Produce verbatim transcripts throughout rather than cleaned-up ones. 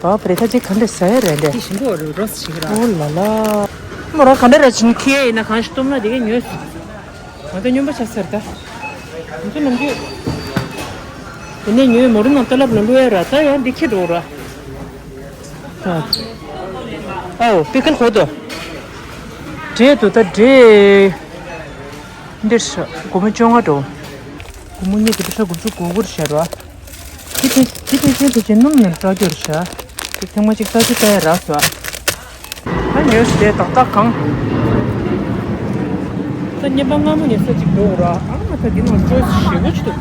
བ་པ་རེད། ད་ཅིག་ག་འདྲ་ཟ་ཡ་རེད་འདྲ། དེ་བཞིན་དུ་རོ་རོ་ཞིག་ར། ཨོ་ལ་ལ། མོ་ར་ག་འདྲ་ར་ཅིན་ཁེ་ཡིན་ན་གང་ཞིག་སྟོབས་ན་དེ་གའི་ཉོས་སོང་། ང་ཚོ་སྨྱོན་པ་ཆགས་ཚར་ད། ང་ཚོ་ནམ་རྒྱུན། དེ་ནས་ཉོས་མོ་རུ་ནང་ཏ་ལབ་ལ་བླུག་ཡ་ར། ད་ཡང་འདི་ཁེ་འགྲོ་ར། ཨོ་པི་ཀལ་གོ་དོ། འདྲེ་དུ་ད་འདྲེ། འདིར་ཤ་སྒོར་མོ་བཅོ་ལྔ་འགྲོ། སྒོར་མོ་གཉིས་དེ་འདྲ་ཤ་དགུ་བཅུ་གོ་དགུར་བཤད་རོགས། དེ་དེ་དེ་དེ་དེ་དེ་སྣུམ་ནས་སྐྲག་རྒྱུར་བྱ། དེ་ཐེངས་མ་གཅིག་ལྟ་ཅི་ལྟ་ཡ་རག་སོ། ད་ཉོས་སུ་དེ་ཏག་ཏག་གང་། ད་བརྙན་པ་སྔ་མོ་ནས་ས་གཅིག་འགྲོ་ར། ཨ་མ་ད་འདི་ནང་ཅོས་ཞེ་པོ་ཅིག་འདུག་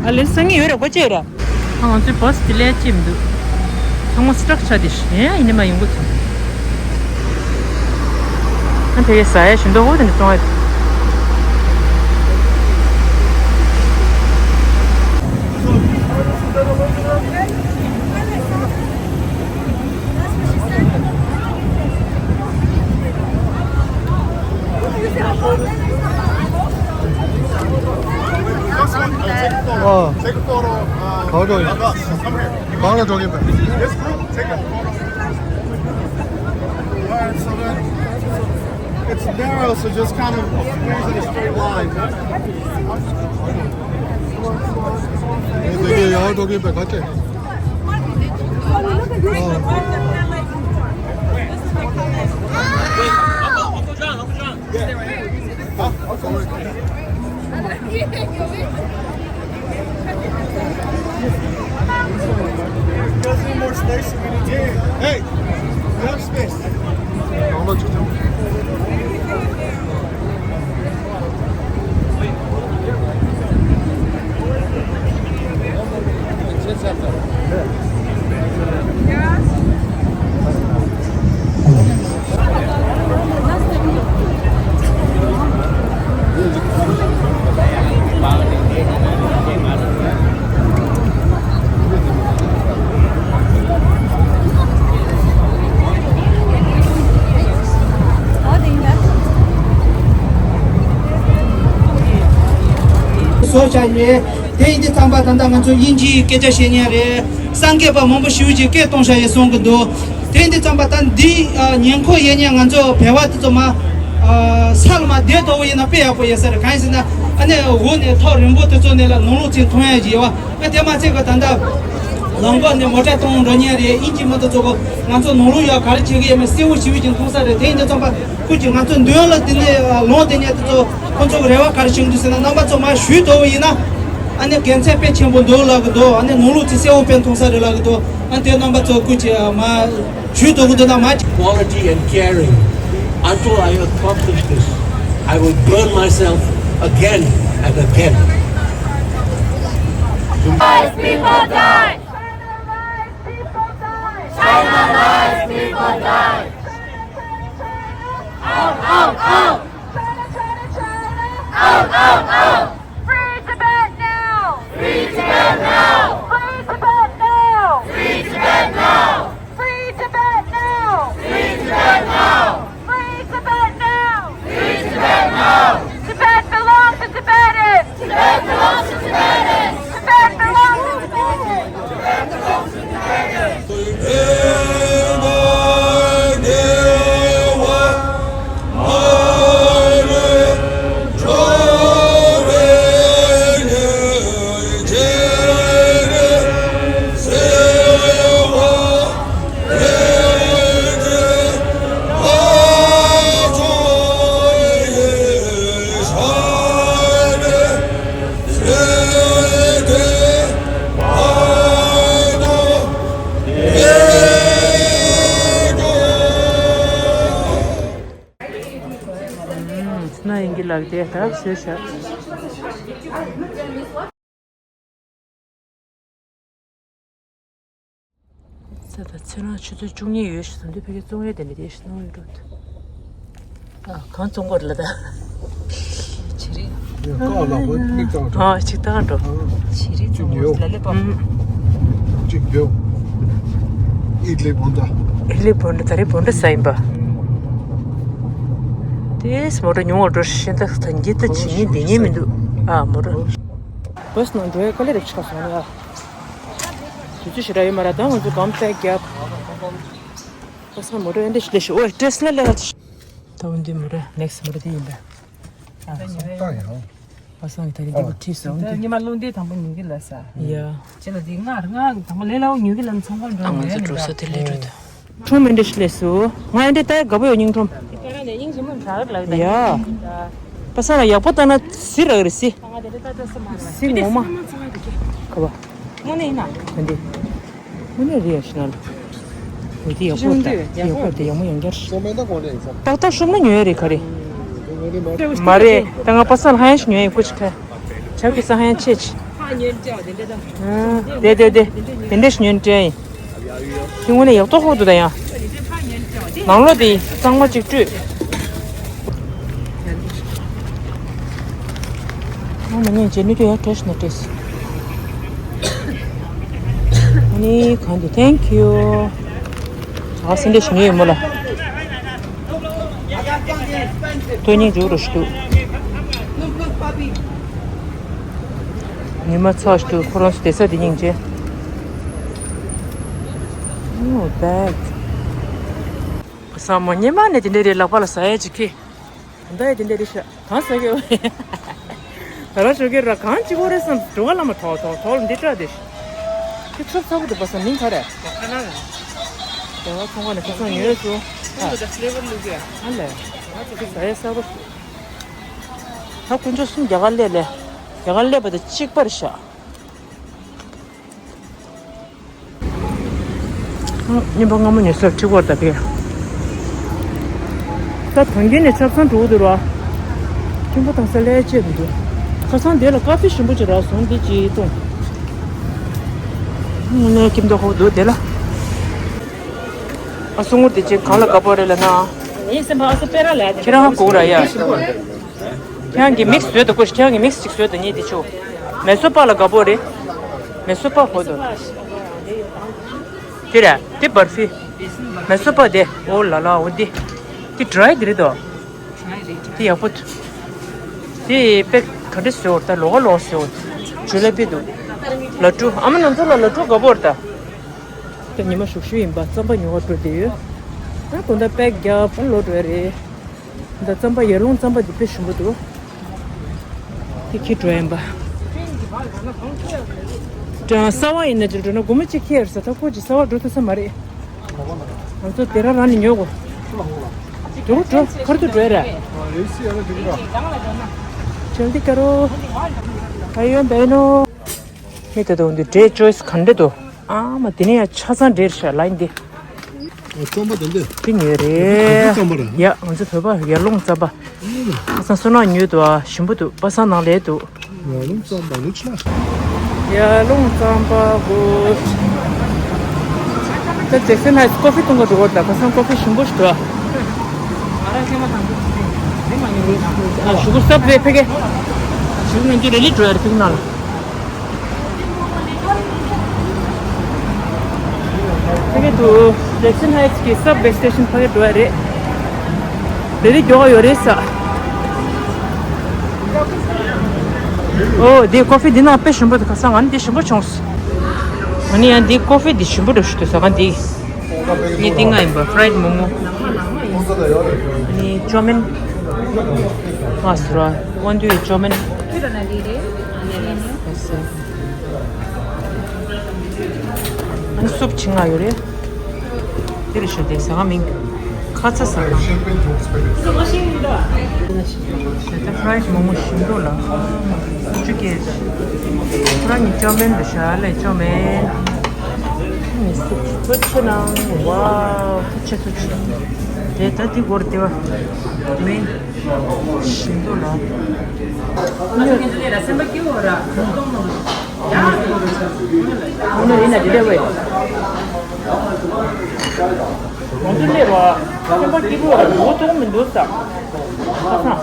ཨ་ལེ་སང་ཉིན་ཡོད་ར་སྒོ་ཕྱེ་ར། ཨ་ང་ཚོའི་བྷ་སི་དེ་ལས་ཅི་མི་འདུག་ཚང་མ་སི་ཊག་ཆགས་དེ་ཞེ་ཡིན་ནི་མ་ཡོང་གི་ཚོ། ཨ་དེ་ཟ་ཡ་ཞིམ་མདོག་འོ་དེ་འདྲ་བཙོང་ཡ། ཨོ། གང་འགྲོ་ཡིན། གང་ལ་འགྲོ་གིན་པས། Alright, so then, it's narrow, so just kind of squeeze in a straight line. ཨེ་དེ་གའི་ཡར་འགྲོ་གིན་པས་ག་ཅེ། ཨོ། Hey, you have space. སོ་བྱ་ཉེ། དེ་ཡིན་དུས་ཙམ་པ་ད་ལྟ་ང་ཚོ་དབྱིན་ཇིའི་སྐད་ཆ་བཤད་མཁན་རེད། སངས་རྒྱས་པ་མང་པོ་ཞིག་གིས་སྐད་གཏོང་བྱ་ཡས་གསུང་གི་འདུག་དེ་ཡིན་དུས་ཙམ་པ་ད་འདི་ཨ་ཉེ་འཁོར་ཡས་མཁན་ང་ཚོ་བལ་བ་དེ་ཚོ་མ་ཨ་ས་ལ་མ་བསྡད་དོ་བོ་ཡིན་ན་དཔེ་ཡག་པོ་ཡོད་ས་རེད། གང་ཡིན་ཟེར་ན་ཨ་ནི་འོག་ནས་ཐག་རིང་པོ་དེ་ཚོ་ནས་ལ་ནང་ལོགས་ཚུར་མཐོང་ཡ་ཞིག་ཡོད་བ། ཨ་དེ་མ་ཚད་གི་ད་ལྟ་ལམ་འགོ་ནས་མོ་ཊ་གཏོང་འགྲོ་མཁན་རེད། དབྱིན་ཇི་མི་དེ་ཚོ་གི་ང་ཚོ་ནང་ལོགས་ཡ་ག་རེ་བྱེད་གི་ཡོད་མེད་གསལ་བོ་ཞེ་པོ་ཅིག་མཐོང་ས་རེད། དེ་ཡིན་དུས་ཙམ་པ་ཁོ་ཅིག་ང་ཚོ་མདུན་ལ་དེ་ནས་ལོང་དེ་ནས་དེ་ཚོ་ཁོ་ཚོ་གི་རེ་བ་ག་རེ་བྱུང་འདུག་ཟེར་ན། རྣམ་པ་ཚོ་མར་བཞུད་དོ་བོ་ཡིན་ན་ཨ་ནི་དགེ་མཚན་དཔེ་ཆེན་པོ་འདུག་ལབ་གི་འདུག་ཨ་ནི་ནང་ལོགས་ཚུར་གསལ་བོ་དཔེ་མཐོང་ས་རེད་ལབ་གི་འདུག་ཨ་དེ་རྣམ་པ་ཚོ་ཁོ་ཅིག་མར་བཞུད་དོ་གི་འདུག་ན་མ། Quality and caring. Until I accomplish this, I will burn myself again and again. Lives, people die! China lives, people die! China lives, people die! Out, out, out! China, China, China! Out, out, out! Free Tibet now! Free Tibet now! Free Tibet now! Free Tibet now! Free Tibet now! Free Tibet now! Free Tibet now! Free Tibet now! Tibet belongs to Tibetans! Tibet belongs to Tibetans! Tibet belongs to Tibetans! ན་ཡིན་གྱི་ལགས་དེ་ད་བཟོས་བཞག་ས་ད་ཚེ་རང་ཆུ་ཚོད་བཅུ་གཉིས་ཡོད་ཞིག་ཟིན་དུས་ཕ་གི་བཙོང་ཡས་དེ་འདྲ་དེ་ཞིག་སྣང་ཡོད་འགྲོ། ཨ་གང་བཙོང་དགོས་ལ་ད། བྱེ་རིལ། ཡ་ཀ་ལ་བོ་མིག་བཙོང་འགྲོ། ཨ་ཅིག་བཏང་འགྲོ། བྱེ་རིལ་བཙོང་དགོས་ལ་ལེ་པ། ཅིག་ཡོད། ཨིད་ལི་བོན་ད། ཨིད་ལི་བོན་ད་ད་རེས་བོན་ད་ས་ཡིན་པ། དེས་མོ་ཊ་ཉུང་བ་འགྲོ་ཤེས་ད་ད་འགྱེད་ད་བྱེད་ཉེན་འདི་ཉེན་མི་འདུག་ཨ་མོ་ཊ། བས་ནང་འགྲོ་ཡ་དཀའ་ལས་རེ་ཆགས་སོང་ཡ། དུས་ཚོད་ཞེ་དྲག་ཡོད་མ་རེད། ད་ང་ཚོ་སྒམ་པ་རྒྱབ། པ་སངས་མོ་ཊ་ཨེ་འདྲ་ཞིག་སླེབས་ཤག་ཨོའི་ཊེ་སི་ལ་སླེབས་པ་ཅིག་ད་འོན་ཏེ་མོ་ཊ་ནེག་སི་མོ་ཊ་དེ་ཡིན་པས། ད་ཡང་། པ་སངས་ཀྱིས་ད་རེས་འདི་གུ་ཁྲིད་སོང་དེ། ཉི་མ་རླུང་རྟའི་དང་པོ་ཉོ་གི་ལ་ས། ཡ། ཁྱེད་ལ་འདི་སྔར་སྔར་དང་པོ་ལས་སླ་བོ་ཉོ་གི་ལ་ཚོང་ཁང་འགྲོ་ང་ཚོ་འགྲོ་ས་དེ་ལས་འགྲོ་ད། ཁྲོམ་ཨེ་འདྲ་ཞིག་སླེབས་སོང་། ང་ཨེ་འདྲ་ལྟ་ཡ་དགའ་པོ་ཡོད། སྙིང་ཁྲོམ། དེ་ག་རང་ནས་སྙིང་རྗེ་མོ་འདྲ་ལ་ཡ། པ་སངས་ལ་ཡག་པོ་ལྟ་ན་སི་རག་རེད་སི། ང་དེ་འདྲ་ལྟ་ལྟ་ས་མ་རེད། སི་ངོ་མ། ག་བ། དངོས་གནས་ཡིན་ན། ཨ་འདི། དངོས་གནས་རེད་ཡ་ཤི་ན་ལ། འོ་དེ་ཡག་པོ་ད། ཡག་པོ་དེ་ཡག་མོ་ཡང་བསྐྱར། ཏག་ཏག་ཤོབ་ན་ཉོ་ཡ་རེད་ག་རེ། མ་རེད། ད་ང་པ་སངས་ལ་ཧ་ཡང་ཞིག་ཉོ་ཡ་ཡིན། ཀུ་ཅི་ཁ། ཆ་གི་ས་ཧ་ཡང་ཆེ་ཆེ། ཨ། དེ་དེ་དེ། དེ་འདྲ་ཞིག་ཉོ་ཡ་ཡིན། དེ་དངོས་གནས་ཡག་ཏོག་ཧོག་འདུག་ད་ཡང་། ནང་ལོགས་དེ་གཙང་མ་གཅིག་སྤྲོད། ཨ་མ་ཉན་རྗེས་ནུས་ཀྱི་ཡར་བྲོས་ཤི་ན་བྲོས། ཨ་ནི་གང་འདུག Thank you། ཨ་སེ་འདྲ་ཞིག་ཉོས་ཡོད་མོ་ལ། ཐོ་སྙིང་རྗེ་པོ་རུ་ཞིག་འདུག་ཉི་མ་ཚ་ཞིག་འདུག་ཁོ་རང་ཚོ་བསྡད་ས་དེ་སྙིང་རྗེ། Oh, bag. པ་སངས་མོ་སྔོན་མ་ནས་དེ་འདྲ་རེད། ལག་པ་ལ་ཟ་ཡ་ཅིག་ཁྱེར། ད་ལྟ་ཡ་དེ་འདྲ་རེད་ཤག་གང་ཟ་གི་ཡོད། ད་རང་ཞོགས་ཀས་ར་གང་ཅིག་པོ་རེད་བསམ། འགྲོ་ག་ལ་མ་ཐོག་ཐོག་ཐོག་ལ་འདི་སྐྲག་དེ། ཁྱི་ཚབ་ཚ་པོ་འདུག་པ་སངས། མིང་ག་རེད། ཁ་ན་ར། རྒྱ་གར་ཚོང་ཁང་ནས་ཁ་སང་ཉོས་སོང་། ཨ་ལས། ཁྱི་ཟ་ཡ་གསར་པ་ཞིག་ད་དཀོན་མཆོག་གསུམ་རྒྱ་གར་སླེབས་ལས། རྒྱ་གར་སླེབས་པ་དང་གཅིག་པ་རེད་ཤག་རྔན་པ་སྔ་མོ་ཉོས་ས་ཁྲིད་སྐོར་ད་ཕེ། ད་ཐང་གིན་ནས་ཆབ་གསང་འགྲོ་གི་འདུག་ར། ཁྱིམ་པ་དང་ས་ལས་བཅད་མི་འདུག་ཁ་སང་དེ་ལ་ཀ་ཧྥེ་ཞིམ་པོ་ཅིག་རག་སོང་། འདི་ཅིག་བཏུང་། ངོ་ནས་ཁྱིམ་ཐོག་ཁོག་འདུག་དེ་ལ། ཨ་སུ་ངུར་དེ་ཅིག་གང་ལ་དགའ་པོ་རེད་ལ་ན། ངའི་སེམས་པ་ཨ་སུ་སྤེ་ར་ལ་ཡ་དེ་ཁྱེད་རང་ཧ་གོ་ར་ཡ། ཁྱེད་རང་གི་མིག་བཟོས་དང་ཀོ་ཤ། ཁྱེད་རང་གི་མིག་ཅིག་བཟོས་དང་ཉེ་དེ་ཆུ། མེ་སོ་པ་ལ་དགའ་པོ་རེད། མེ་སོ་པ་ཧོ་དོ། དེ་ར་དེ་བར་ཕི། མེ་སོ་པ་དེ་ཨོ་ལ་ལ་འོ་དེ། དེ་ཌ་རའི་དེ་རེད་དོ། དེ་ཡག་པོ་འདུག་དེ་པེ་ག་འདྲ་བཟོས་འོར་ད་ལོག་ལོག་བཟོས་འོར། ཇུ་ལེ་པི་འདུག་ལ་ཀྲུ་ཨ་མ་ནང་ཚོ་ལ་ལ་ཀྲུ་དགའ་པོ་རེད་ད། ད་ཉི་མ་ཞུགས་ཞུགས་ཡིན་པ་རྩམ་པ་ཉོ་བར་འགྲོ་བསྡད་ཡོད། ད་དགོང་དག་པེག་རྒྱབ་ལོག་འགྲོ་ཡ་རེད། ད་རྩམ་པ་ཡར་ཀླུང་རྩམ་པ་འདི་དཔེ་ཞིམ་པོ་འདུག་དེ་ཁྱེར་འགྲོ་ཡིན་པ། ད་གསར་པ་ཡིན་ན་ཅིག་འགྲོ་ན་སྒོར་མོ་གཅིག་ཁྱེར་ས། ད་ཁོ་ཅིག་གསར་པ་འགྲོ་ཐུབ་ས་མ་རེད། ང་ཚོ་དེ་རང་རང་ནས་ཉོ་དགོས། འགྲོ་འགྲོ་ཁར་དུ་འགྲོ་ཡ་ར། ཇལ་དི་ཀ་རོ། ཨ་ཡོ་བེ་ནོ། མི་དེ་དང་འདི་འདྲའི་ཅོ་ཡིས་ག་འདྲ་འདུག་ཨ་མ་དེ་ནས་ཡང་ཆ་ཚང་འདྲེར་ཤ་ལ་ཡིན་ཏེ། རྩམ་པ་དེ་འདི། དེ་ཉོས་རེད། རྩམ་པ་ར། ཡ་ང་ཚོ་བོད་པ་ཡར་ཀླུང་རྩམ་པ། ཁ་སང་བསོད་ནམས་ཉོས་འདུག་ཨ་ཞིམ་པོ་འདུག་པ་སངས་ནང་ལས་འདུག་ཡར་ཀླུང་རྩམ་པ་ལུག་ཆ། ཡར་ཀླུང་རྩམ་པ་གོ། ད་ཇེག་སན་ཧའེ་ཊི་ཀོ་ཕི་འཐུང་ག་འགྲོ་གི་ད། ཁ་སང་ཀོ་ཕི་ཞིམ་པོ་ཞིག་འདུག་ཨ་ཞུ་གུ་སབ་རེད་ཕ་གི། ཞུ་གུ་ང་ཚོ་རེ་ལི་འགྲོ་ཡ་རེད་ཕ་གི་ནང་ལ། ཕ་གི་དུ་ཇེག་སན་ཧའེ་ཊི་གི་སབ་ཝེ་སི་ཊེ་ཤན་ཕ་གི་འགྲོ་ཡ་རེད། རེ་རེ་མགྱོགས་ཡོད་རེད་ས། ཨོ་འདི་ཀོ་ཕི་འདི་ནང་དཔེ་ཞིམ་པོ་འདུག་ཁ་སང་ང་ནི་འདི་ཞིམ་པོ་བྱུང་སོང་། ང་ནི་ཡང་འདི་ཀོ་ཕི་འདི་ཞིམ་པོ་འདྲ་ཞིག་འདུག་ཟ་ཁང་འདི། ངས་འདི་ང་ཡིན་པ་ཕ་རའེ་ཌི་མོ་མོ། ཨ་ནི་ཅོ་མིན། ང་ཟེར་བ་དབང་འདུས་ཅོ་མིན། ཨ་ནི་སུབ་ཆེ་ང་ཡོད་རེད། དེ་རེད་ཤོད་དེ་ཟ་ཁང་མིང་། ཁ་ཚ་ཟ་ཁང་། ད་ཕ་རའེ་ཌི་མོ་མོ་ཞིམ་འདུག་ལ། སུ་ཅུ་ཀེ། ཁོ་རང་གཉིས་ཅོ་མིན་འདུག་ཤ་ལེ་ཅོ་མིན། ཨ་ནི་སུབ་ཚོ་ཆེ་ནང་། ཝའོ་ཚོ་ཆེ་ཚོ་ཆེ། དེ་ད་དེ་སྒོར་དེ་བ། མིན། ཞིམ་འདུག་ལ། ཨ་ནི་ཡིན་ན་དེ་འདྲ་བས། ང་ཚོ་སླེབས་པ་སེམས་པ་སྐྱིད་པོ་ཡོད་རེད། ངོ་གཏོང་མི་འདུག་ས། ཁ་སང་།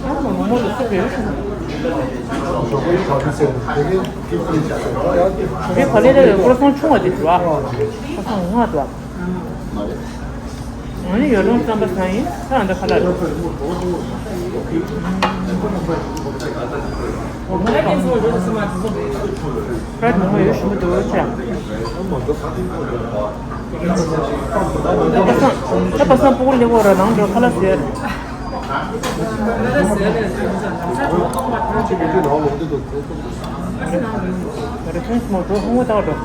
ཨ་མ་མོ་མོ་ལ་སུ་བེའུ་ཞིག་རེད། ག་ལེ་རེད། ཁོ་སང་ཆུང་བ་དེ་འདུག་ཨ། ཁ་སང་ངུ་ང་འདུག་ཨ། ང་ནི་ཡར་ཀླུང་རྩམ་པ་ཟ་ཡིན། ད་ཨ་འདྲ་ཁ་ལག་རེད། ཁ་ནང་ཡོད་ཞུ་མི་འདུག་ཅག་ད་པ་སངས་སྤུ་གུ་ལེགས་པོ་ར་ནང་འགྲོ་ཁ་ལག་ཟས། རེ་ཐོན་སྨོ་འགྲོ་ཧོང་གོ་ཏག་འགྲོ།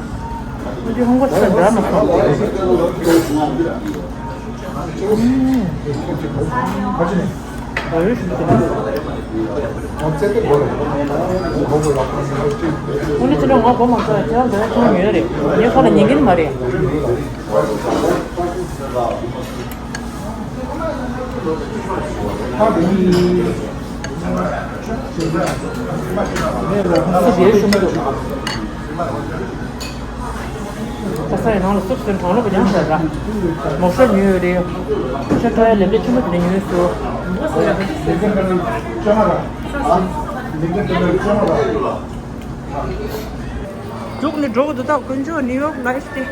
འདི་ཧོང་གོ་ས་འདྲ་མ་སོང་། ཁོང་ཚོ་ལ་ངོ་གོ་མ་སོང་། ཁྱེད་རང་འདི་ལ་ཐོན་ཡོད་རེད། ངས་ཁོ་ལ་ཉན་གི་མ་རེད། ཁོང་ཚོ་དེར་ཞུམ་འདུག་ཁ་སང་ཡི་ནང་ལ་སུབ་སུ་གྲང་རླུང་གི་ཉམས་ཤར་ར། མོག་ཤར་ཉོས་ཡོད་རེད། ཤར་ཁྲ་ཡ་ལེབ་ལེབ་ཆེན་པོ་དེ་ནས་ཉོས་སོ། རྒྱུགས་ནས་འགྲོ་གི་འདུག་ད་དཀོན་མཆོག་ནིའུ་ཡོག་ལ་ཡིས་ཏེ།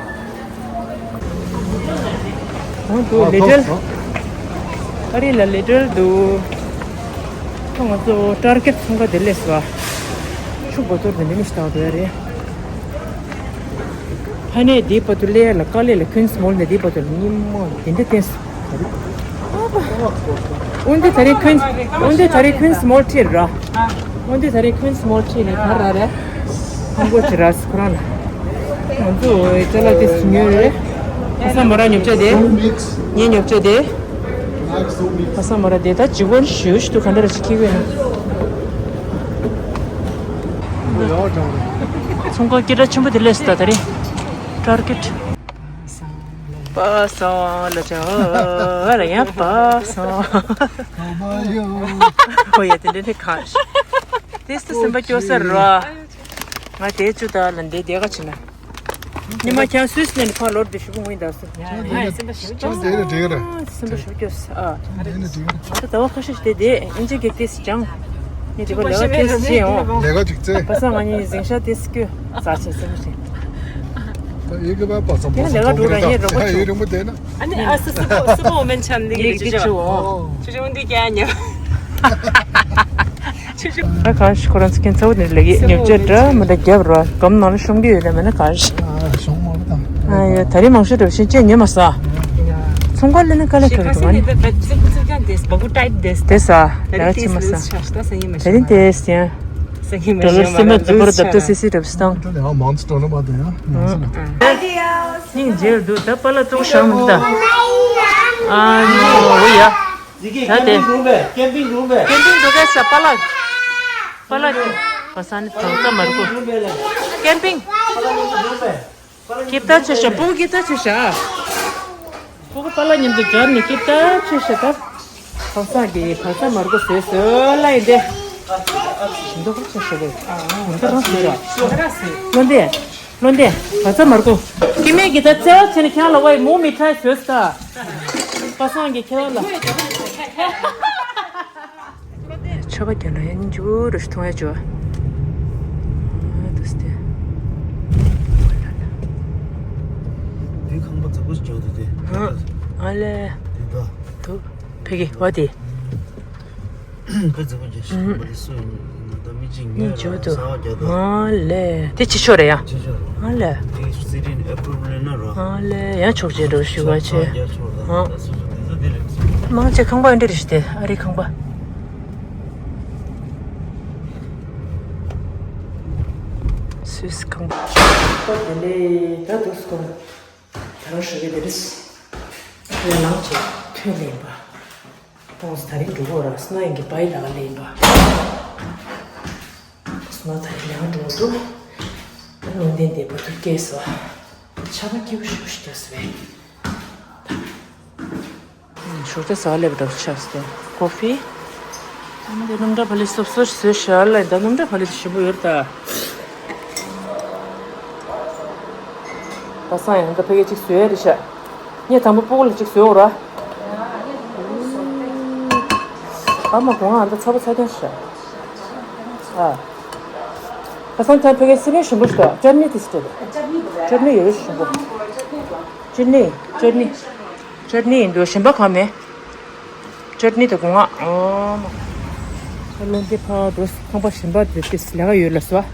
འོང་འདུག་ལི་ཊལ། ཨ་རི་ལ་ལི་ཊལ་འདུག་ཁོ་ང་ཚོ་ཊར་གེཊ་ཚོང་ཁང་དེ་སླེབས་སོང་། ཆུ་བོ་ཐོར་དེ་འདྲ་མི་ཞིག་བཏང་འགྲོ་ཡ་རེད། ཕ་ནས་དེའི་བར་དུ་སླེབས་ཡ་ལ་དཀའ་ལས་ལ་ཁོན་སི་མོལ་ནས་དེའི་བར་དུ་ལ་ཉིན་མོ་དེ་འདྲ་བསྟན་སོང་། འོན་ཏེ་ད་རེས་ཁོན་འོན་ཏེ་ད་རེས་ཁོན་སི་མོལ་ཁྲིད་ར། འོན་ཏེ་ད་རེས་ཁོན་སི་མོལ་ཁྲིད་ནས་ག་ར་རེད། ཧང་གོ་ཅི་ར་སི་ཁོ་རང་ལ། ང་ཚོ་ཅ་ལག་དེ་ཉོས་རེད། ཁ་སང་མོ་ར་ཉོ་ཆ་དེ། ངའི་ཉོ་ཆ་དེ། ཁ་སང་མོ་ར་དེ་ད་ཇི་གོན་ཞུ་ཞུ་དུ་ག་འདྲ་ར་ཞིག་ཁྱེར་གི་ཡོད་ན། ཚོང་ཁང་སྐད་གྲགས་ཆེན་པོ་དེ་སླེབས་སོང་ད་ད་རེས། ཊར་གེཊ། པ་སངས་ལ་ཅག་ལ་ཡང་པ་སངས། ཨོ་ཡ་དེ་འདྲ་འདྲ་གང་ཞིག་དེ་སུ་སེམས་པ་སྐྱོ་ས་ར། ང་དེ་བཅུ་དག་ལ་འདི་དེ་ག་ཕྱིན་ན། ཉི་མ་ཁྱང་སུས་ནས་ཕ་ལོར་དེ་ཞུ་གུ་ངུས་འདའ་སུ། ཡ་ཡ་སེམས་པ་ཞུ་སྐྱོ་ས། དེ་རེད་དེ་རེད། སེམས་པ་ཞུ་སྐྱོ་ས་ཨ། དེ་ནི་དེ་རེད། ད་ཟླ་བ་ཁ་ཤས་ཤིག་དེ་དེ་ཨིན་ཇི་གི་ཏེས་ཀྱང་། ངས་དྲི་བ་ལས་ཀ་ཏེས་བྱེད་འོང་། ལས་ཀ་ཅིག་བཙལ། བ་ས་ང་གཉིས་འཛིང་ཤ་ཏེས་སྐྱོ། ཙག་ཆེ་སེམས་ཤིག་ད་ཡིག་གི་བ་པ་ཚང་པོ་དེ་ནི་ལས་ཀ་འགྲོ་ར་ཡིན་རོགས་པ་ཡིག་ཆུ། རིང་པོ་དེ་ན། ཨ་ནི་ཨ་སི་སི་པོ་སི་པོ་མན་ཆན་འདི་གི་ཡིག་འདི་ཆུ་འོ། ཆུ་ཆུ་འདི་རྒྱ་ཉོ། ཆུ་ཆུ། ཨ་གང་ཞིག་ཁོ་རང་ཚོ་ཁྱེད་ཚོ་ནི་ལས་ཀ་སི་ཉོ་པོ་ཆ་འདྲ་མི་འདྲ་རྒྱབ་ར་གམ་ནང་ལ་ཤོང་གི་ཡོད་ལ་མེད་ན་གང་ཞིག་ཨ་ཤོང་མ་རེད་ད། ཨ་ཡོད་ད་རིང་མང་ཤོས་འདྲ་བ་ཤིན་ཅེ་ཉོས་མ་ས། ཚོང་ཁང་ལ་ནི་དཀའ་ལས་ཁག་གི་འདུག་ཨ་ནི། དེ་ས་ལས་ཕྱི་མ་ས། ད་རིང་དེ་ས། ད་རིང་དེ་ས། ཌོ་ལར་སེམས་མ་ཛི་པོ་ར་ད་ད་སི་སི་འདྲ་བ་སྟངས། ད་ལས་མང་ཙི་ཏོ་ལ་མ་དོ་ཡང་ཡང་ས་ལ། སྙིང་རྗེ་འདུག་ད་པ་ལ་ཏོག་ཤང་མི་ད། ཨ་ནོ་ཡ། ད་དེ། ཀེམ་པིང་འགྲོ་ག་ས་པ་ལ། པ་ལ་གི། པ་ས་ནི་ཐང་ཀ་མར་ཀོ། ཀེམ་པིང་། ཀིབ་ཏ་ཆེ་ཤ་པུ་ཀིབ་ཏ་ཆེ་ཤ། པུ་ཀུ་པ་ལ་མཉམ་དུ་སྦྱར་ནས་ཀིབ་ཏ་ཆེ་ཤ་ད། ཕག་ས་གི་ཕག་ས་མར་ཀོ་བཟོས་བཟོས་ལ་ཡིན་ཏེ། འདི་ཁོ་ཆེ་ཤ་རེད། འདི་རང་བཟོས་ར། ལོ་འདི། ལོ་འདི། ཕག་ས་མར་ཀོ། ཀི་མེ་གི་ད་བརྩེ་བ་ཆེ་ནས་ཁྱེད་ལ་བའི་མོ་མི་ཁྲ་བཟོས་ད། པ་སངས་ཀྱི་ཁྱེད་ལ། ཆོ་ག་རྒྱབ་ན་ཡང་སྙིང་རྗེ་པོ་རུ་ཞིག་མཐོང་ཡ་བྱོས། ཨ་ཏོ་སྟེ། འདི་ཁང་པ་འཛམ་བུ་ཞིག་རྒྱག་འདུག་སྟེ། ཨ་ཨ་ལེ། འདི་ད། དུ། ཕ་གི་བ་དེ། ཁ་འཛམ་བུ་རྒྱག་ཞིག་ཁང་པ་དེ་སུ་ཡིན་ན་ད་མི་གཅིག་ངས་སྙིང་རྗེ་པོ་ཟ་འདུག་བ་རྒྱག་འདུག་ཨ་ལེ། དེ་ཕྱི་ཕྱོགས་རེད་ཡ། ཕྱི་ཕྱོགས་རེད། ཨ་ལེ། དེ་སི་ཊི་ཨེ་པུ་རུབ་ལེན་ན་རོ། ཨ་ལེ། ཡང་ཆོག་ཅེས་འགྲོ་ཞུ་བ་ཆེ། ཨ། མང་ཆེ་ཁང་པ་འདྲ་རེ་ཞིག་སྟེ་ཨ་རི་ཁང་པ། སུས་ཁང་པ། ཁོ་དེ་ལས་ད་དུས་སྐོར་ད་རང་ཞུ་གི་དེ་རེད། ཡ་ལང་ཆེ་ཐོན་ལེན་པ། ཏོང་ས་ད་རིང་འགྲོ་གོ་ར་སྣ་ཡིན་གི་པའི་ལ་ལེན་པ། སྣ་ད་རིང་ཡང་འགྲོ་འདུག་ད་ལུང་བསྟན་དེ་པ་ཐུར་སྐྱེས་སོ། ཆ་བ་སྐྱིད་པོ་ཞུ་ཞུ་རྒྱག་སོ་བས། ཞོགས་ཇ་ཟ་ལེབ་འདྲ་ཆགས་སོང་། ཀོ་ཧྥི། ཨ་མ་དེ་སྣུམ་འདྲ་བ་ལི་སོབ་སོབ་བཟོས་ཤག་ལ་ད་སྣུམ་འདྲ་བ་ལི་ཞིམ་པོ་ཡོད་ད། པ་སངས་ཡང་ད་ཕ་གི་གཅིག་བཟོས་ཡ་རེད་ཤག་ངས་དང་པོ་སྤུ་གུ་ལ་གཅིག་བཟོས་འོ་ར། ཨ་མ་གོང་ཨ་ད་ཚ་པོ་ཚ་རྐྱང་ཤག་ཨ། པ་སངས་ད་ཕ་གི་སི་པན་ཞིམ་པོ་ཞིག་ད་ཅར་ནི་དེ་སི་ཏེ་ད། ཅར་ནི་ཡོད་རེད་ཞིམ་པོ། ཅར་ནི་ཅར་ནི། ཅར་ནི་ཡིན་འདུག་ཞིམ་པ་གང་མེད། ཅར་ནི་དེ་གོང་ཨ། ཨོ་མ། ལོ་འདི་ཕར་འགྲོ་ཁང་པ་གཞན་པ་དེ་ཏིས་ལས་ཀ་ཡོད་ལ་སོ།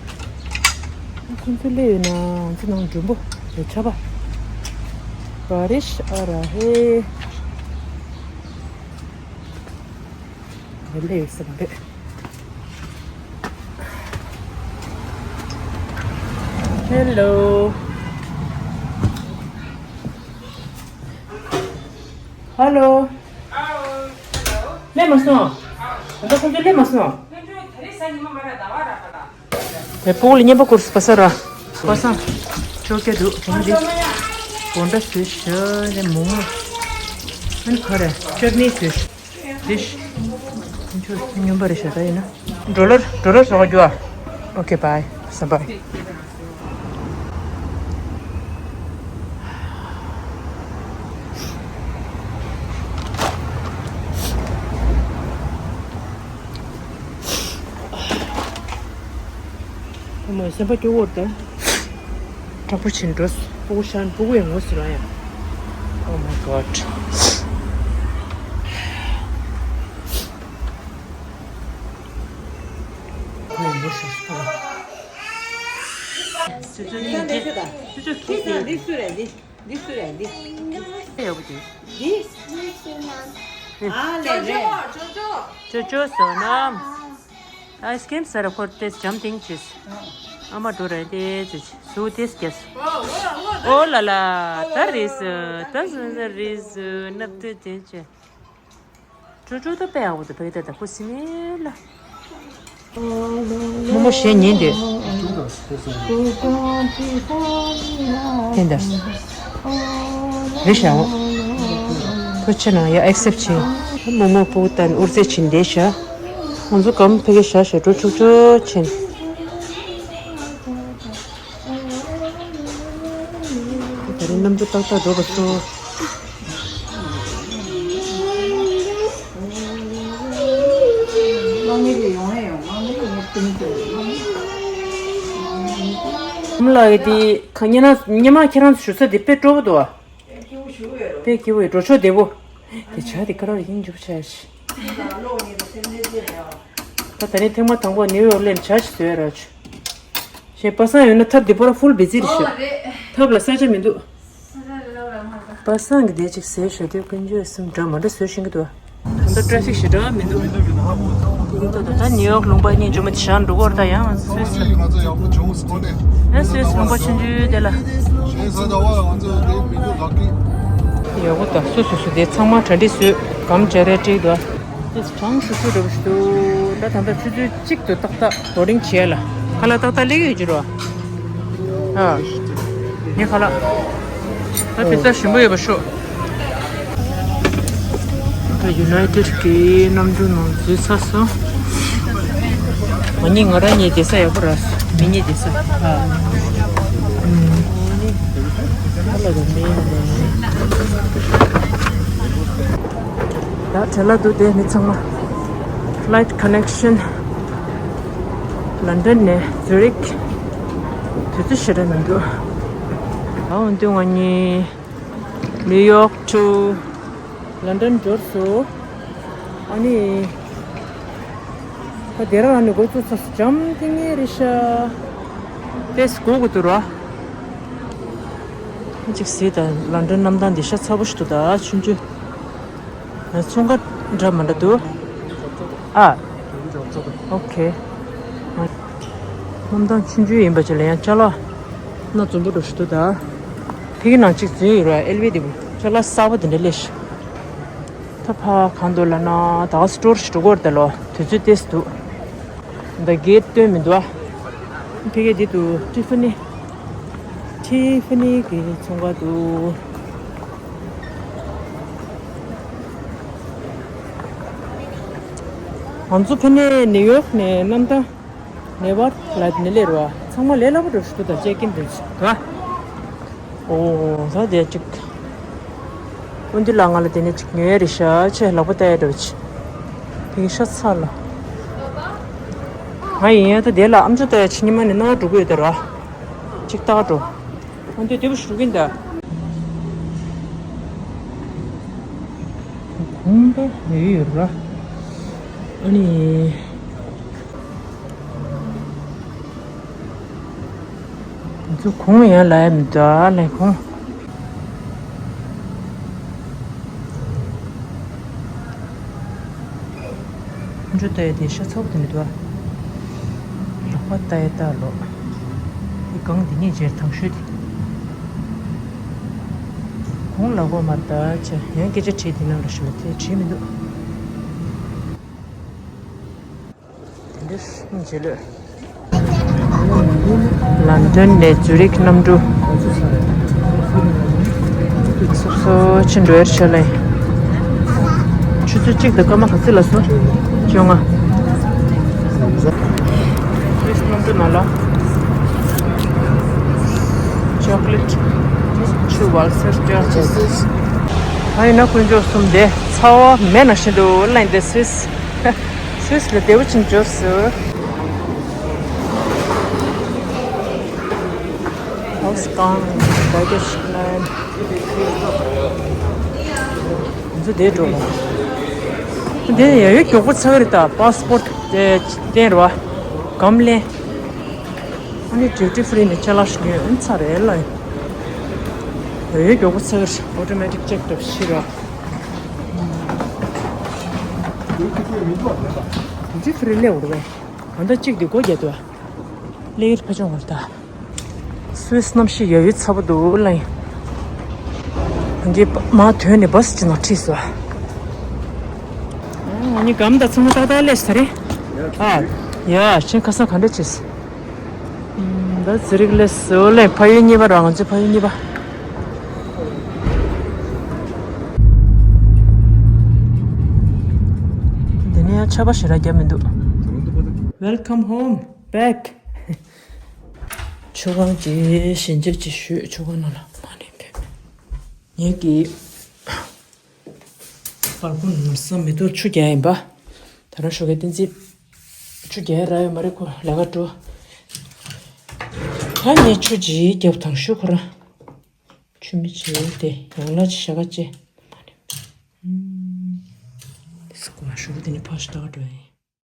ཁོང་ཚོ་སླེབས་ཡོད་ན་ང་ཚོ་ནང་མགྲོན་པོ་རེ་ཆ་པ། བ་རེ་ཤ་ཨ་ར་ཧེ། ང་སླེབས་ཡོད་ས་མ་རེད། ཧེ་ལོ། ཧེ་ལོ། སླེབས་མ་སོང་། ད་ལྟ་ཁོང་ཚོ་སླེབས་མ་སོང་། དེ་སྤུ་གུ་ལ་བརྙན་པར་བསྐུར་པ་ས་ར། པ་སངས། ཆོ་ག་འདུག་བུ་མོ་འདི། སྒོ་འདྲ་བཟོས་ཤག་འདི་མོག་མོག་ཨ་ནི་ག་རེ་ཅོ་ནི་བཟོས་ཤག་འདི་ཤ། ཁྱོད་སྨྱོན་པ་རེད་ཤག་ད་ཡིན་ན། ཌོ་ལར་ཌོ་ལར་བཟོ་ག་རྒྱུ་ཨ། ཨོ་ཁེ་བྷའི་སམ་བྷའི། ཨ་མ་སེམས་པ་སྐྱོ་བོར་ད། དྲག་པོ་ཕྱིན་འགྲོ། སྤུ་གུ་ཤར་སྤུ་གུ་ཡང་ངོ་ཟེར་བ་ཡང་། Oh my God. ཁོས་མོ་ཤོར་སོང་། ཅོ་ཅོ་གཉིས་ཀྱིས་ཅོ་ཅོ་ཁྱེད་ཀྱིས། འདི་སུ་རེད་འདི། འདི་སུ་རེད་འདི། ཡག་པོ་འདུག་འདི། ཨ་ལས་རེད། ཅོ་ཅོ་བསོད་ནམས། ཨའི་སི་ཀྲིམ་ཟ་ར་ཁོ་ཏེས་འཇམ་ཐིང་ཅིས། ཨ་མ་འགྲོ་རེད་ཏེ་ཅིས་སུ་ཏེས་ཀྱེས། ཨོ་ལ་ལ། ད་རིས་སུ་ད་སུ་ཟ་རིས་སུ་ནབ་ཏུ་ཏེ་ཅེ། ཅོ་ཅོ་ད་དཔེ་ཡག་པོ་འདུག་བེ་ད་ད་ཁོ་སི་མེ་ལ། རྨོ་མོ་གཞས་ཉན་དེ། ཕན་དར། རེ་ཞའོ། ཁོ་ཆེ་ན་ཡ་ཨེག་སེབ་བྱེད། རྨོ་མོ་སྤུ་གུ་དང་ཨུར་རྩེ་བྱིན་བསྡད་ཤག་ང་ཚོ་གམ་ཕ་གི་ཞག་ཞག་འགྲོ་ཆུག་ཆུག་ཕྱིན། ད་རིང་གནམ་གྲུ་ཏག་ཏག་འགྲོ་ག་སོང་། ཨ་མ་ལགས་ཀྱིས་དེ་ག་ཉེ་ན་ཉེ་མ་ཁྱེད་རང་ཚོ་བཞུགས་ས་དེ་དཔེ་སྤྲོ་པོ་འདུག་ཨ། དཔེ་སྐྱིད་པོ་ཡོད། འགྲོ་ཕྱོགས་བདེ་པོ། དེ་བྱ་དེ་ཀ་ར་ཡིན་འཇུག་བྱ་ཞིག་ད་ད་ནི་ཐེངས་མ་དང་པོ་ནིའུ་ཡོག་སླེབས་བྱ་ཞིག་བཟོས་ར་ཆུ། ཞེས་པ་སངས་ཡོད་ན་ཐབ་འདི་པོ་ར་ཧྥུལ་བི་ཛི་རེད་ཤག་ཐབ་ལ་ས་ཆ་མི་འདུག་པ་སངས་ཀྱི་དེ་ཅིག་ཟས་ཞོ་དེ་ཀུན་སྤྱོད་གསུམ་འདྲ་མ་འདྲ་བཟོས་ཤིང་གི་འདུག་ད་ལྟ་ཊེ་ཕིག་ཞེ་དྲག་མི་འདུག་དེ་ཡིན་ད་ད་ནིའུ་ཡོག་ལུང་པ་གཉིས་འཇོག་མི་དེ་ཞག་འགྲོ་གོ་ར་ད་ཡང་སུད་སི། ཡང་སུད་སི་ལུང་པ་ཆུང་ཆུང་དེ་ལ། ཡག་པོ་ད་སུ་སུ་སུ་དེ་ཚང་མ་གྲ་སྒྲིག་བཟོས་གམ་བྱ་རེ་བྲིས་འདུག་དེ་གྲང་སུ་སུ་འདྲ་པོ་ཞིག་འདུག་ད་ད་ལྟ་ཆུ་ཚོད་གཅིག་ཏུ་ཏག་ཏག་དོ་རིང་བྱས་ལ་ཁ་ལག་ཏག་ཏག་སླེབས་ཡོད་ཀྱི་རོ། ཨ། ངས་ཁ་ལག་ད་དེ་ཚ་ཞིམ་པོ་ཡོད་པ་ཤོག་ད་ཡུ་ནའི་ཊེཌ་གི་གནམ་གྲུ་ནང་འཛུལ་ཚར་སོང་། ང་གཉིས་ང་རང་གཉིས་བསྡད་ས་ཡག་པོ་རག་སོང་། མི་གཉིས་བསྡད་ས། ཨ། ཨུམ། ཨ་ལ་རུ་མེད་ནས། ད་བྲེལ་ལ་འདུག་དེ་མི་ཚང་མ། Flight connection London ནས་Zurich དུས་ཚོད་ཞེ་དྲག་མི་འདུག་ཨ་འོན་ཏེ་ང་གཉིས་New York to London འབྱོར་སོང་། ཨ་ནི། ད་དེ་རང་ཨ་ནི་འགོ་བཙུགས་ཚར་སོང་། འཇམ་ཐིང་ངེ་རེད་ཤག་ཏེས་སྒུག་དགོས་འདུག་ར། ཅིག་གཟིགས་དང་། ལོན་ཌོན་གནམ་ཐང་འདི་ཤ་ཚ་པོ་ཞིག་འདུག་ད་ཆུང་ཆུང་། ཚོང་ཁང་འདྲ་མི་འདྲ་འདུག་ཨ། ཨོ་ཁེ། གནམ་ཐང་ཆུང་ཆུང་ཡིན་པ་ཅིག་ལ་ཡང་ཅ་ལག་སྣ་འཛོམས་པོ་འདྲ་ཞིག་འདུག་ད་ཕ་གི་ནང་ཅིག་འཛུལ་ཡོད་ར། ཨེལ་ཝེ་འདི་ཅ་ལག་གསར་པ་འདི་འདྲ་སླེབས་ཤག་ད་ཕ་གང་འདུག་ལབ་ན་ད་ག་སི་ཊོར་ཞིག་འགྲོ་དགོས་རེད་ད་ལོ། དུས་ཚོད་ཏོག་ཙམ་འདུག་ད་གེ་ཊི་སྟོན་མི་འདུག་ཨ། ཕ་གི་འདི་འདུག་ཊི་ཕ་ནི། ཊི་ཕ་ནི་གི་ཚོང་ཁང་འདུག་ང་ཚོ་ཕ་ནས་ནིའུ་ཡོག་ནས་གནམ་ཐང་ནེ་ཝར་ལ་ནི་སླེབས་རོ། ཚང་མ་ལས་སླ་པོ་འདྲ་ཞིག་འདུག་ད་ཅེག་ཨིན་འདྲ་ཞིག་འདུག་ཨ། ཨོ་ད་དེ་ཅིག་ཨོ་འདི་ལ་ང་ལ་དེ་ནས་ཅིག་ཉོ་ཡ་རེད་ཤག་ཆེ་ལག་པ་ལྟ་ཡ་འདྲ་བོ་ཅིག་ཕ་གི་ཤ་ཚ་ལ། ང་ཡིན་ཡ་ད་དེ་ལ་ཨམ་ཅོག་ལྟ་ཡ་ཅིག་ཉི་མ་ནས་སྣང་བ་འགྲོ་གི་ཡོད་ད་ར། ཅིག་ལྟ་འགྲོ། ཨོ་འདི་དེ་བུ་ཞུ་གིན་ད། གོང་ད་ཡོད་ཡོད་ར། ཨ་ནི། ང་ཚོ་གུང་ཡན་ལ་ཡ་མི་འདུག་ཨ་ལས་གུང་། འགྲོ་ལྟ་ཡ་དེ་ཤ་ཚ་པོ་དེ་མི་འདུག་ཨ། ལག་པ་ལྟ་ཡ་ལྟ་ལོ། དེ་གང་དེ་ཉིད་རྗེར་དང་ཤོས་དེ། གུང་ལ་གོ་མ་ལྟ་ཆེ་ཡང་སྐད་ཆ་དྲིས་དེ་ནང་ལ་ཞུ་ལ་དེ་བྲིས་མི་འདུག་དེ་འདྲ་སྙིང་རྗེ་ལོས། ལན་ཌན་ནས་ཛུ་རིག་གནམ་གྲུ། སོ་སོ་ཕྱིན་འགྲོ་ཡར་ཤར་ལེ། ཆུ་ཚོད་གཅིག་དང་སྐར་མ་ག་ཚོད་ལ་སོང་། བཅོ་ལྔ། སུད་སི་གནམ་གྲུ་ནང་ལ་ཅོག་ལེ་ཊི་ཆུ་ཝལ་སེར་སྤྲད་ཅེས། ཨ་ཡིན་ན་དཀོན་མཆོག་གསུམ་དེ་ཚ་བ་མེད་ན་ཤིན་ཏུ་ལན་དེ་སུད་སི། སུད་སི་ལ་བདེ་པོ་ཕྱིན་འབྱོར་སོང་། Ausgang Baggage Claim. ང་ཚོ་དེ་འགྲོ་ལ། དེ་ཡ་ཡོད་མགྱོགས་པོ་ཚ་གི་རེད་ད། པཱ་སི་པོར་ཊི་དེ་བསྟན་རེད་བ། སྒམ་ལེན། ཨ་ནི་ཌིའུ་ཊི་ཧྥི་རི་ནས་ཅ་ལག་ཞིག་ཉོས་ཨ་ནི་ཚར་རེད་ལ། ཡ་ཡོད་མགྱོགས་པོ་ཚ་གི་རེད། ཨོ་ཊོ་མེ་ཊིག་ཅེག་ཏོག་ཤི་ར། ཌིའུ་ཊི་ཧྥི་རི་སླེབས་འགྲོ་བས། གང་ལྟར་གཅིག་དེ་སྒོ་བརྒྱབ་འདུག་བ། སླེབས་ཕ་ཆུང་བར་ད། སུད་སི་གནམ་གཤིས་ཡ་ཡོད་ཚ་པོ་འདུག་ལ་ཡིན། ང་གིས་མ་ཐོན་ནས་བྷ་སི་ཅིག་ནང་ཁྲིད་སོང་། ཨ་ནི་སྒམ་དང་ཚང་མ་ཏག་ཏག་སླེབས་ས་རེད། ཨ། ཡ་ཤིན་ཁ་སང་ག་འདྲ་བྱས། ད་ཛུ་རིག་སླེབས་སོང་ལ་ཕ་ཡུལ་གཉིས་པ་ར་ང་ཚོའི་ཕ་ཡུལ་གཉིས་པ། འདི་ནས་ཡང་ཆར་པ་ཞེ་དྲག་བརྒྱབ་མི་འདུག Welcome home back. ཆུ་ཁང་གི་ཞལ་འབྱེད་ཅིག་ཞུས། ཆུ་ཁང་ནང་ལ་མ་ནས་ཕེབས། ངེད་ཀྱི་བར་སྐུ་ནུབ་ས་མེ་ཏོག་ཆུ་རྒྱག་ཡིན་པ། ད་རང་ཞོགས་ཀས་བསྟན་འཛིན་ཆུ་རྒྱག་ཡ་རག་ཡོད་མ་རེད། ཁོ་ལས་ཀ་འགྲོ། ད་ངས་ཆུ་ཅིག་རྒྱབ་དང་ཤུ་ཁོ་རང་། ཆུ་མིག་ཅིག་དེ་ཡང་ལ་ཅིག་ཞག་ཅིག་མ་ནས། ཨུམ། སྐུ་མ་ཞུ་གི་དེ་ནས་ཕར་ཞོགས་ཀས་འགྲོ་ཡིན།